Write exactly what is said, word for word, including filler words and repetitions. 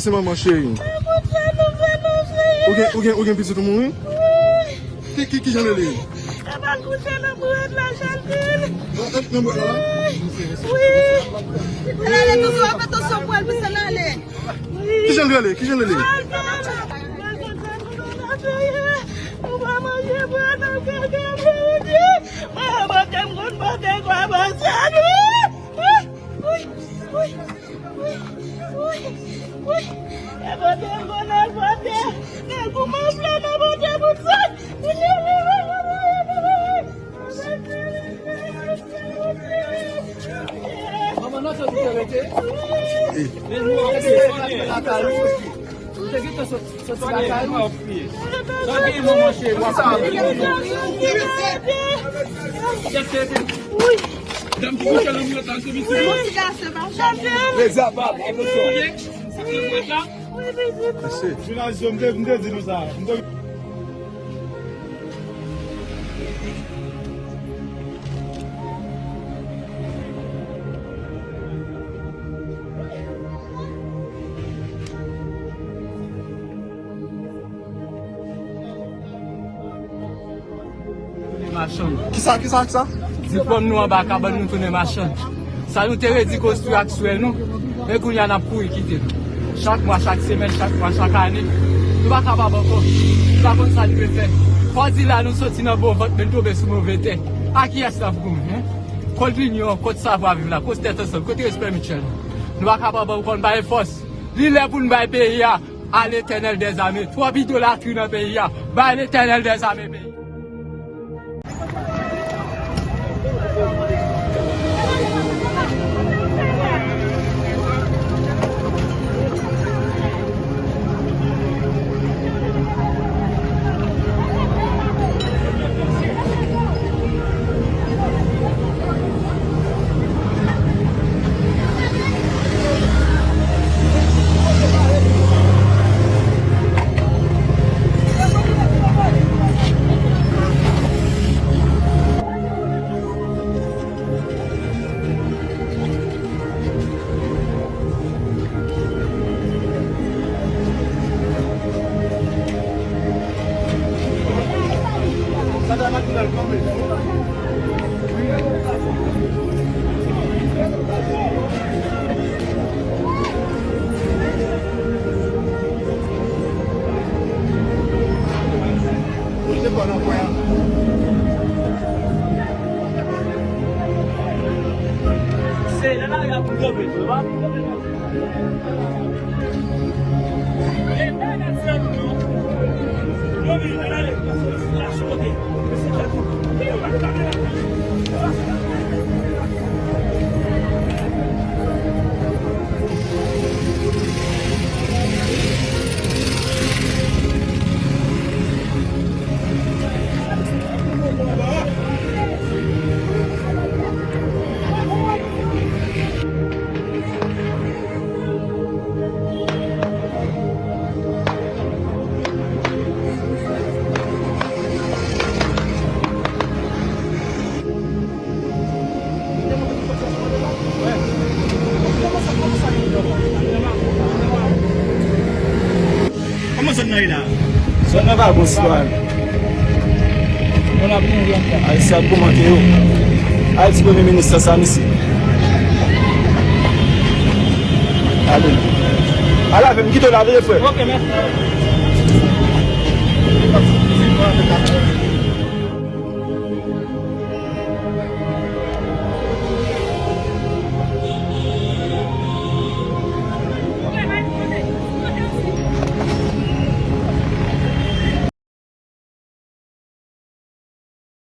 Se manman cheri. Ou gen, ou gen, ou gen pitit ou mouri? Ki, ki, ki jan l rele? E pa koute nan bwèt la, Chantal. Nan, nan bwèt la? Wi. Li ale toujou, fè atansyon pou el, pou sa l ale. Ki jan l rele? Ki jan l rele? Chantal. Ou pa manje bwèt nan kaka, Bondye. Mwen, bondye, m konn pote kwa, bondye, wi. Wi, wi, wi, wi, wi. E bondye, m konn al pote. Nan gouman flanm, bondye, pou sa. Manman, nan sa ou te rete? Men nou ap lakay ou. Ou te gentan sot- Soti lakay ou. Sa gen manman cheri, w ap fè. Dam ki kouche nan mwen, tann se misye. Mezanmi, attention. Mesye. Jounalis yo, m te, m te di nou sa. M te Tounen machann. Kisa, kisa, kisa? Dipòm nou anba kabann nou tounen machann. Sa nou te redi konstwi ak swè nou, men kounye a n ap kouri kite l. Chak mwa, chak semèn, chak mwa, chak ane, nou pa kapab ankò. Nou pa konn sa nou dwe fè. Fò di la nou soti nan bon vant, men nou tonbe sou move tè. A kiyès n ap goumen, en? Kont linyon, kont savwa viv la, kont tèt ansanm, kont respè mityèl. Nou pa kapab ankò, n pa gen fòs. Li lè pou n bay peyi a a Letènèl dèzame. Twòp idolatri nan peyi a. Bay Letènèl dèzame peyi. Se nan lari a pou kanpe, tou, pa? Kòman zòn nan ye la? Zòn nan pa bon, sitwayen. Ayisyen ap kòmante yo. Al di premye minis sa, sa misye. Ale. Al avè m, kite w la, veye frè. Ok, mèsi.